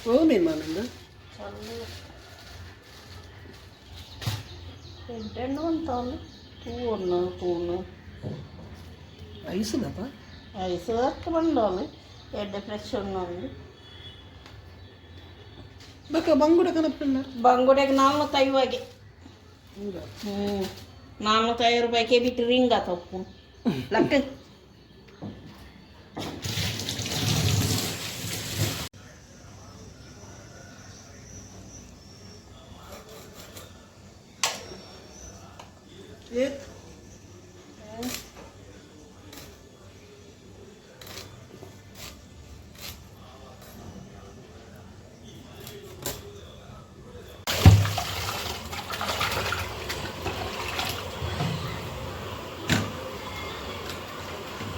ಓ ಮೀನು ಮಾಮಿಂದು ಎಡ್ಡೆಣ್ಣು ಅಂತವನು ತೂವನ್ನು ತೂನು. ಐಸುದಪ್ಪ. ಐಸ್ ಹತ್ತು ಬಂಡೋಲು ಎಡ್ಡೆ ಫ್ರೆಶ್ ಉಣ್ಣೊಂದು. ಬಕ್ಕ ಬಂಗುಡ ಕನಪಿಲ್ಲ. ಬಂಗುಡೆಗೆ 450ಗೆ. ಹೌದಾ? ಹ್ಞೂ, 450 ರೂಪಾಯಿಗೆ ಬಿಟ್ಟು ರಿಂಗ ತಪ್ಪು ಲಕ್ಕ. ಏತ್.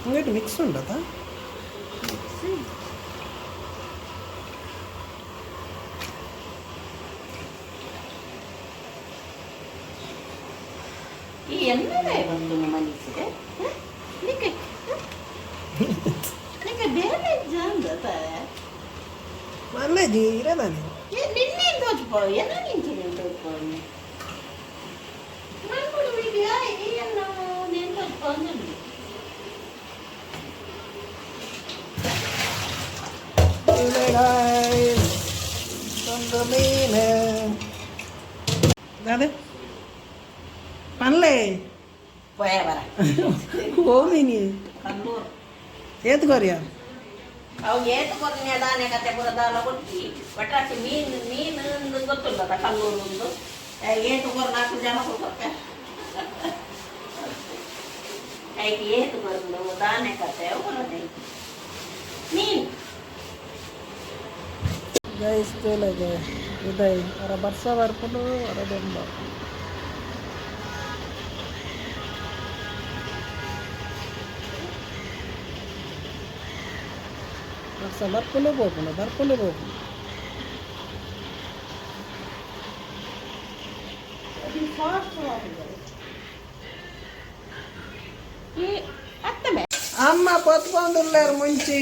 ಹಂಗೈತೆ ಮಿಕ್ಸ್ ಉಂಡತಾ? ಈ ಎಣ್ಣೆ ಬಂತು ಮನಸ್ಸಿಗೆ. ನಿಕ್ಕೆ ನಿಕ್ಕೆ ಬೇರೆ ಜಾಂದ. ಮಲ್ಲೆ ಇರದಾನೆ. ನಿನ್ನೆ ತೋಚ್ಪೋ ಎಲ್ಲ ನಿಂಚಿನ ತೋಚ್ಪೋ ಮಲ್ಪಡು ಈಗ ಎಲ್ಲ నేను ತೋಚ್ಪೋ ಅಂದುಂಡು. ಮೀನು ಅದೇ ಪನ್ಲೆ. ಪೋಯ ಬರ. ಓ ಮೀನಿ? ಕಲ್ಲೂರು. ಏತ್ ಕೊರಿಯ? ಅವು ಏತು ಕೊರ್ನೆ ದಾನೆ ಕತೆ ಪೂರ ದಾಲ ಕೊಟ್ಟಿ ಒಟ್ರಾಸಿ ಮೀನು ಮೀನು ಅಂದು ಗೊತ್ತುಂಟದ ಕಲ್ಲೂರು ಒಂದು ಏತು ಕೊರ್ ನಾಲ್ಕು ಜನ ಕೊಟ್ಟೆ ಐಕೆ ಏತು ಕೊರ್ದು ದಾನೆ ಕತೆ ಅವು ಮೀನು. ಗೈಸ್, ತೂಲೆಗೆ ಉದಯ್ ಅವರ ಬರ್ಸ ಬರ್ಪುಂಡು ಅವರ ದೊಂಬ. ಬರ್ಸ ಬರ್ಪುಂಡು ಪೋಪುಂಡು, ಬರ್ಪುಂಡು ಪೋಪುಂಡು. ಈ ಅತ್ತಮೆ. ಅಮ್ಮ ಪೊತ್ಕೊಂದುಲ್ಲೇರು ಮುಂಚಿ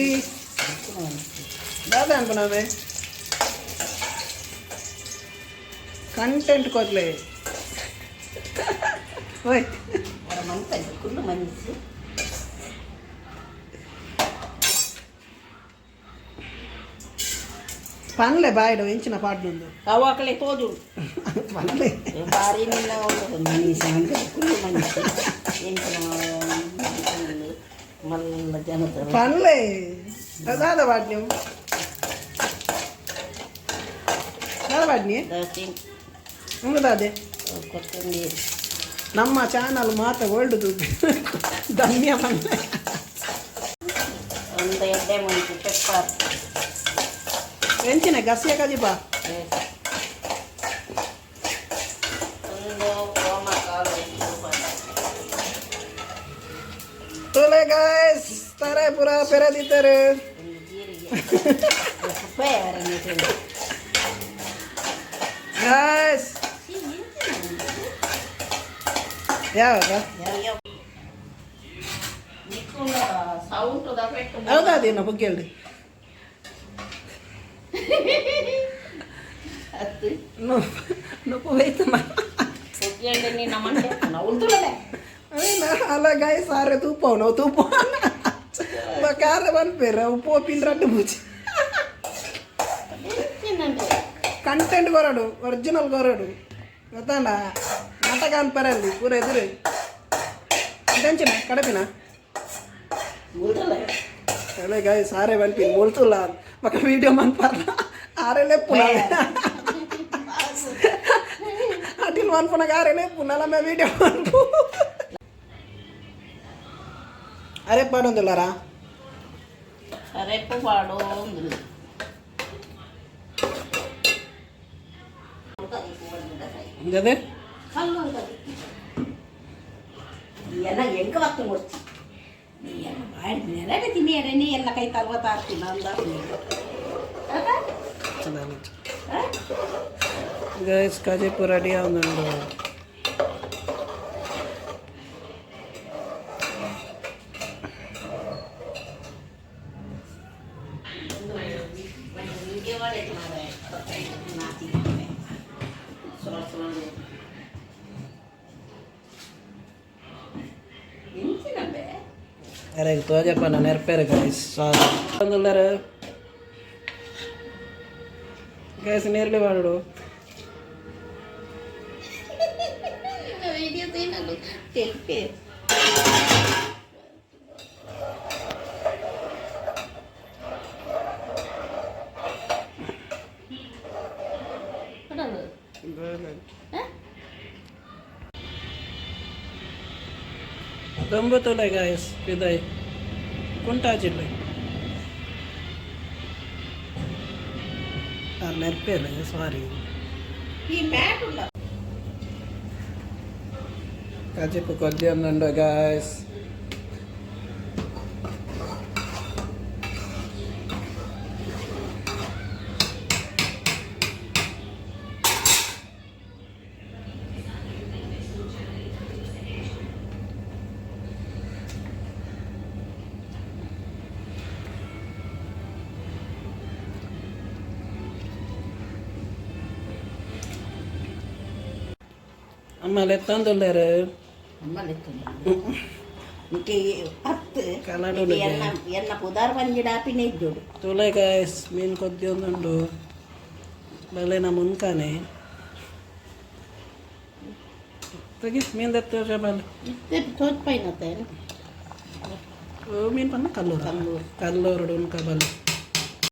ದಾದ ಅನ್ಪುನವೇ ಕಂಟೆಂಟ್ ಕೊರ್ಲೆ ಓಯ್. ಅವರ ಮಂತ ಕುಲ್ಲು ಮನಸ್ಸು. ಪನ್ಲೆ ಬಾಯ್ಡು ಎಂಚಿನ ಪಾಡ್ನುಂದು. ಅವು ಅಕಲೆ ತೋಜುಂಡು. ಪನ್ಲೆ. ಬಾರಿ ನಿನ್ನ ಒಂದು ಮನೀಷ ಅಂದ್ರೆ ಕುಲ್ಲು ಮನಸ್ಸು ಎಂಚಿನ ಮಲ್ಲ ಜನತ. ಪನ್ಲೆ ದಾದ ಪಾಡ್ನು, ದಾದ ಪಾಡ್ನಿ ಉಂದು ದಾದೆ. ಕೊತ್ತಂಬರಿ. ನಮ್ಮ ಚಾನಲ್ ಮಾತ ವರ್ಲ್ಡ್ ಧನ್ಯ ಪನ್ಲೆ. ಒಂದು ಎಡ್ಡೆ ಮುಂಚೆ ಪೆಪ್ಪರ್. ಎಂಚಿನ ಗಸಿಯ ಕಜಿಪ. ಒಂದು ಓಮಕಾಳು. ತೋಲೆ ಗಾಯ್ಸ್, ತರೆ ಪೂರ ಪೆರದಿತ್ತರು. ಒಂದು ಜೀರಿಗೆ ಉಪ್ಪು. ಗಾಯ್ಸ್, ಯಾವಾಗ? ಸೌಂಡ್. ಹೌದಾ, ಅದೇನ ಬುಗ್ಗೆಲ್ರಿ. ಹತ್ತು. ನುಪ್ಪು ಬೈತಮ್ಮ. ಬುಗ್ಗೆಲ್ಡು ನಿನ್ನ ಮಂಡೆ ಉಳ್ತುಳಲೆ. ಅಲ್ಲ ಗಾಯ್ಸ್, ಆರೆ ತೂಪ ನಾವು ತೂಪ ಕಾರ ಪನ್ಪೇರ ಉಪ್ಪು ಪಿನ್ ರಡ್ಡು ಪೂಜಿ. ಕಂಟೆಂಟ್ ಕೊರಡು, ಒರಿಜಿನಲ್ ಕೊರಡು ಗೊತ್ತಾಂಡ. ನಾಟಕ ಅನ್ಪರಲ್ಲಿ ಪೂರ ಎದುರು ಟೆನ್ಷನ್ ಕಡಪಿನ. ಉಳ್ತುಳ. ಅಲ್ಲ ಗಾಯ್ಸ್, ಆರೆ ಪನ್ಪಿನ್ ಮುಳ್ತುಲ್ಲ ಮಕ್ಕ ವೀಡಿಯೋ ಮನ್ಪಾರ್ಲ ಆರೆ ಲೆಪ್ಪುನ ಅಟಿಲ್ ಮನ್ಪುನಾಗ ಆರೆ ಲೆಪ್ಪು ನಲಮೆ ವೀಡಿಯೋ ಮನ್ಪು ಅರೆ ಪಾಡೊಂದುಲ್ಲಾರಾ? ರೆಪ್ಪು ಪಾಡು ಒಂದು. ಅದೇ. ಎಲ್ಲ ಎಂಕ ಬತ್ತು ಕೊಡ್ತಿ ನೀ ಎಲ್ಲ ಮಾಡಿ ನೆರಡೆ ತಿನ್ನಿಯರೆ ನೀ ಎಲ್ಲ ಕೈ ತಲ್ವತ್ತಾರ್ತೀನಿ ಅಂದ. ಗೈಸ್, ಕಜಿಪು ರೆಡಿ ಆವೊಂದುಂಡು. ಬೊಡೆ ಮಾರೆ ನಾತಿ ಸೊಳ ಸೊಳ ಇಂಚಿನಂಬೆ. ಅರೆ ತೋಜಪ್ಪ ನೆರ್ಪೇರು ಗೈಸ್. ಸಾರಿ ಬಂದುಲ್ಲಾರ ಗೈಸ್, ನೇರಳೆ ವಾಡು. ವಿಡಿಯೋ ತೀನಲು ತೆಲ್ಪೆ. ದೊಂಬತ್ತುಲೆ ಗಾಯಸ್, ಪಿದಾಯಿ ಕುಂಟಾಚಿಲ್ಲೆ ನೆರ್ಪೇರು, ಸಾರಿ. ಈ ಮ್ಯಾಟ್ ಉಲ್ಲ. ಕಜಿಪು ಕೊದ್ದಿಯೊಂದುಂಡು ಗಾಯ್ಸ್. ಅಮ್ಮ ಲೆತ್ತೊಂದುಲ್ಲೇರು. ಅಮ್ಮ ಲೆತ್ತೊಂದು ನಿಕ್ಕೆ ಹತ್ತು. ಕನ್ನಡ. ಎನ್ನ ಎನ್ನ ಪುದಾರ್ ಬಂಜಿಡಾಪಿನ ಇಜ್ಜೋಡು. ತುಲೆ ಗಾಯ್ಸ್, ಮೀನು ಕೊದ್ದಿಯೊಂದುಂಡು, ಬಲೆನ ಮುನ್ಕಾನೆ ತಗಿ ಮೀನು ದತ್ತ ಬಲೆ. ಇತ್ತೆ ತೋಚ್ಪೈನತ್ತೆ. ಮೀನು ಪನ್ನ ಕಲ್ಲೂರು. ಕಲ್ಲೂರು. ಕಲ್ಲೂರು ಉನ್ಕ ಬಲೆ.